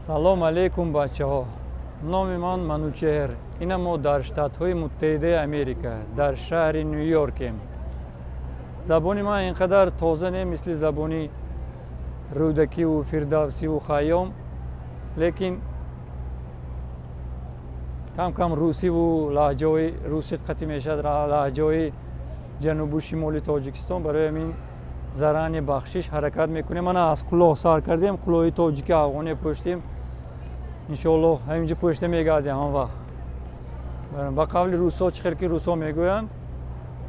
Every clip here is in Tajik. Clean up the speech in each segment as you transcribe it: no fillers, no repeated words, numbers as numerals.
Салом алейкум, бачаҳо. Номи ман Манучеҳр. Ина мо дар Штатҳои Муттаҳидаи Америка, дар шаҳри Ню-Йоркем. Забони ман ин қадар тоза не, мисли забони Рӯдакиву Фирдавсиву Хайём, лекин кам кам русиву лаҳҷаҳои русӣ қатъӣ мешавад, лаҳҷаҳои ҷанубу шимоли Тоҷикистон. Барои ҳамин зарани бахшиш ҳаракат мекунем. Мана аз кулоҳ сар кардем, кулоҳи тоҷики афғоне пӯштем. Иншоаллоҳ ҳаминҷо пӯшта мегардем ҳам вақт. Ба қавли русҳо, чӣ хел ки русҳо мегӯянд,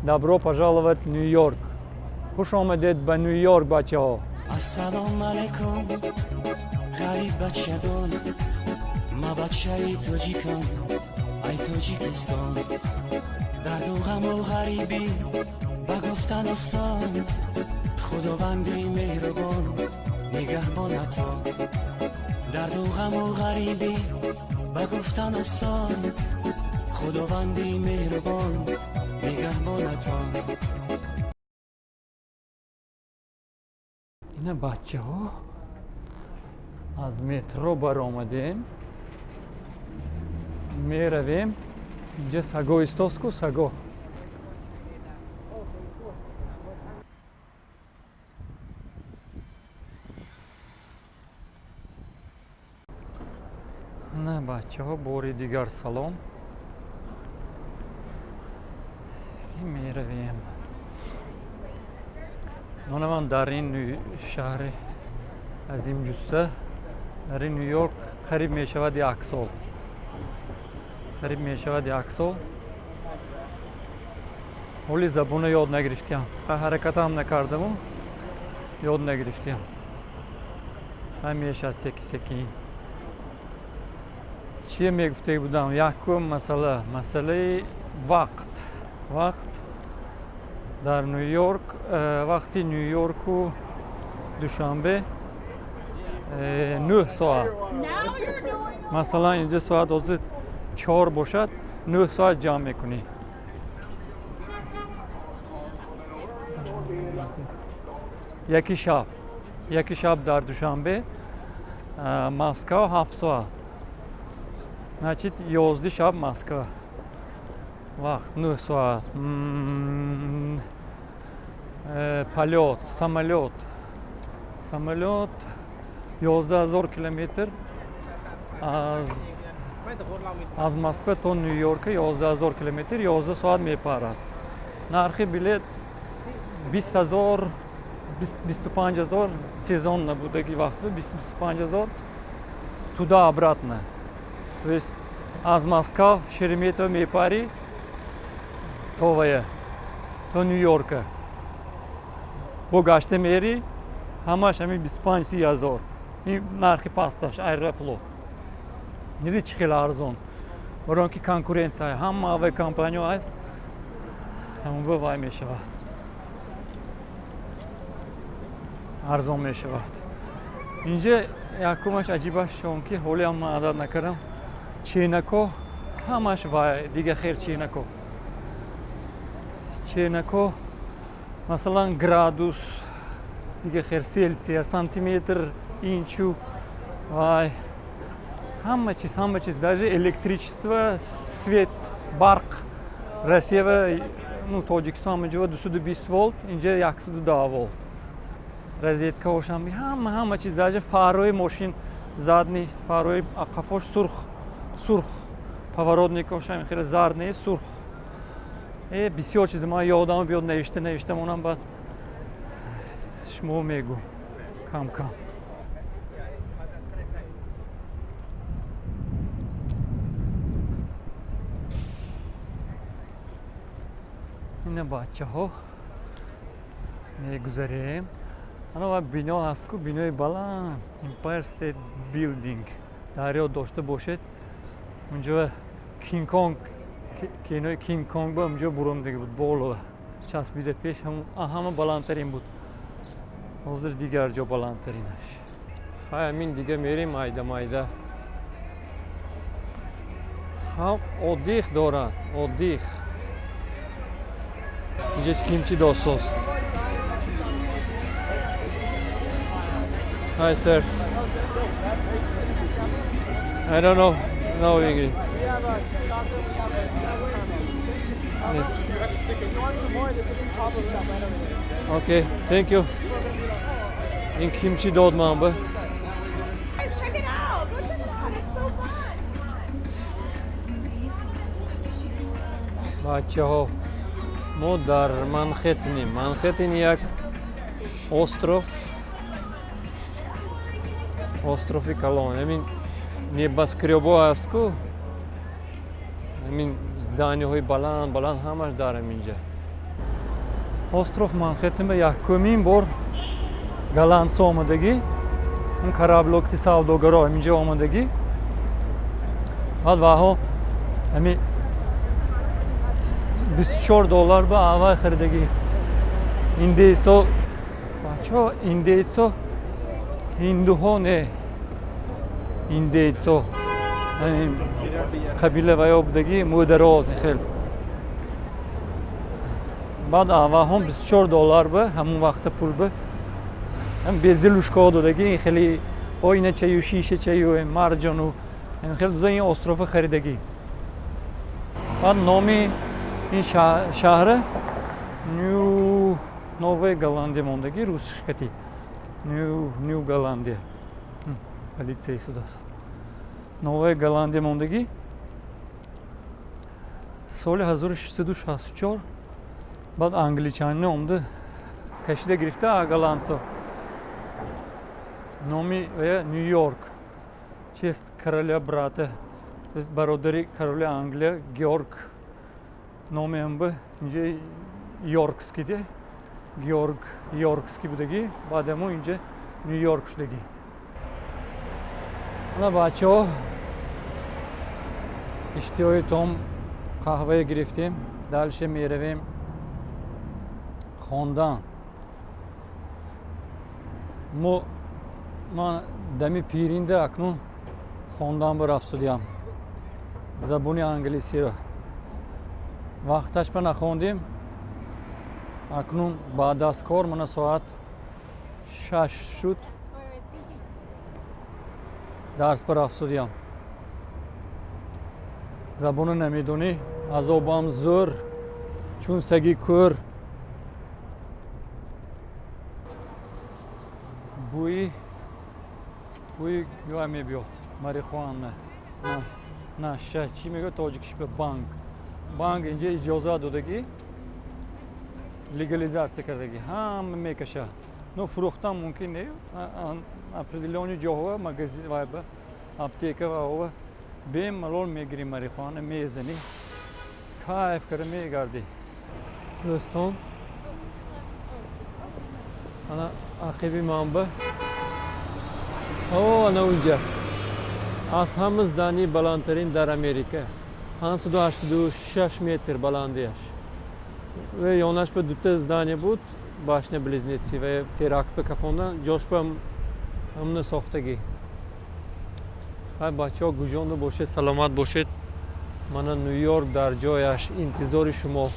добро пожаловать Нью-Йорк. Хуш омадед ба Нью-Йорк, бачаҳо. Ассалому алайкум, ғариб бачагон, ма бачаи тоҷикам, ай Тоҷикистон. Дарду ғаму ғарибӣ ба гуфтан осон, худованди меҳрубон нигаҳбонатон. Дарду ғаму ғарибӣ ба гуфтан осон, худованди меҳрубон нигаҳбонатон. Ина бачаҳо, аз метро баромадем, меравем. Инҷа саго истоску, саго. На бачаҳо, бори дигар салом. Меравем. Нона ман дар ин шаҳри азимҷусса, дар ин Нью-Йорк қариб мешавад як сол. Қариб мешавад як сол. Ҳоли забонро ёд нагирифтиям. Ҳаракатам накардаму ёд нагирифтиям. Ҳай мешавад секи секин. Чие мегуфта будам? Якум масъала, масъалаи вақт. Вақт дар Нью-Йорк, вақти Нью-Йорку Душанбе 9 соат. Масалан, инҷа соат ҳозир 4 бошад, 9 соат ҷамъ мекунӣ. Яки шаб. Яки шаб дар Душанбе, Москва 7 соат. Значит, 11 шаб Москва. Вақт 9 соат. Полёт, самолёт. Самолёт 11 000 километр аз Москва то Нью-Йорка 11 000 километр, 11 соат мепарад. Нархи билет 20 000, 25 000, сезон набудаги вақт 25 000 туда обратно. То есть аз Москва Шереметьево мепарӣ то вая, то Нью-Йорка. Бо гашта мерӣ, ҳамаш ҳамин 25-30 ҳазор. Ин нархи пасташ Аэрофлот. Диди чӣ хеле арзон. Барои он ки конкуренция ҳама авиакомпаниҳо аст, ҳамон вай мешавад. Арзон мешавад. Инҷа якумаш аҷибаш он ки ҳолиам ман адад накардам. Ченако ҳамаш вай дига хел ченако. Ченако масалан градус, дига хел Селсия, сантиметр, инчу вай ҳама чиз, ҳама чиз, даже электричество, свет, барқ. Россия ва ну Тоҷикистон ҳама ҷо 220 волт, инҷа 110 волт. Розеткаҳошам ҳама, ҳама чиз, даже фарои мошин, задний фарои қафош сурх, сурх, поворотникошам хеле зард не, сурх. Бисёр чиз ман ёдам биёд, навишта навишта монам, баъд шумо мегӯ кам кам. Ина бачаҳо, мегузарем. Ана ва бино ҳаст ку, бинои баланд, Empire State Building. Дар ёд дошта бошед, унҷо Кинг Конг, кинои Кинг Конг ба унҷо буромдаги буд, боло часпида пеш, ҳама баландтарин буд. Ҳозир дигар ҷо баландтаринаш. Хай ҳамин дига мерем майда майда. Халқ отдых дорад, отдых. Инҷа кимчи досоз. Hi, sir. I don't know. No English. We have a chocolate, we have a caramel. If you want some more, there's a big pop-up shop right over there. Okay, thank you. Ин ким чӣ дод ман ба? Guys, check it out. Go check it out. It's so fun. Бачаҳо, мо дар Манхеттинем. Манхеттин як остров, острови калон. Ҳамин небоскрёбо аст ку, ҳамин зданиҳои баланд баланд ҳамаш дар ҳаминҷа. Остров Манхеттин ба якумин бор голландсо омадагӣ, он кораблокти савдогаро ҳаминҷа омадагӣ. Баъд ваҳо ҳами 24 доллар ба аввал харидагӣ индейсо. Бачаҳо, индейсо ҳиндуҳо не, индейсо қабила ваё будагӣ, мӯдароз хел. Баъд аввалҳом 24 доллар ба ҳамон вақта пул ба ҳам безделушкаҳо додагӣ, ин хеле оиначаю, шишачаю, марҷону ин хеле дода, ин острова харидагӣ. Баъд номи ин шаҳра Ню Новая Голландия мондагӣ, русшкати Ню Голландия. Полиция истодааст. Новая Голландия мондагӣ. Соли 1664 баъд англичанин омда, кашида гирифта голландсо. Номи вая Ню Йорк, честь короля брата, бародари короли Англия Георг. Номи ҳам инҷа Йоркский де, Георг Йоркский будагӣ. Баъд ҳамо инҷа Ню Йорк шудагӣ. Ана, бачаҳо, иштиҳои том қаҳвае гирифтем, дальше меравем хондан. Мо ман дами пиринда акнун хондан ба рафтудиям забони англисиро. Вақташ ба нахондем. Акнун баъд аз кор, мана соат 6 шуд, дарс ба рафтудиям. Забоно намедонӣ, азобам зӯр, чун саги кӯр. Бӯи гӯя мебиёд, марихуана, наша чӣ мегӯяд тоҷикиш ба банг. Банг инҷа иҷозат додагӣ, легализация кардагӣ, ҳама мекашад, но фурӯхтан мумкин не. Определённый ҷоҳо, магазин вайба, аптека ва бемалол мегирӣ марихуана, мезанӣ, кайф карда мегардӣ. Дӯстон, ана ақиби манба, о, ана унҷа аз ҳама здание баландтарин дар Америка, 586 метр баландиаш. Ва ёнаш ба дута здание буд, башня близнецы, ва теракт ба кафондан, ҷош ба ҳамна сохтагӣ. Хай, бачаҳо, гуҷонда бошед, саломат бошед. Мана Ню Йорк дар ҷояш интизори шумо.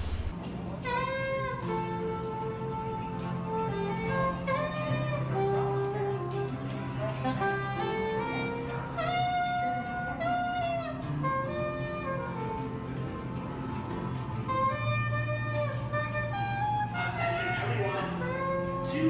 Attention everyone, to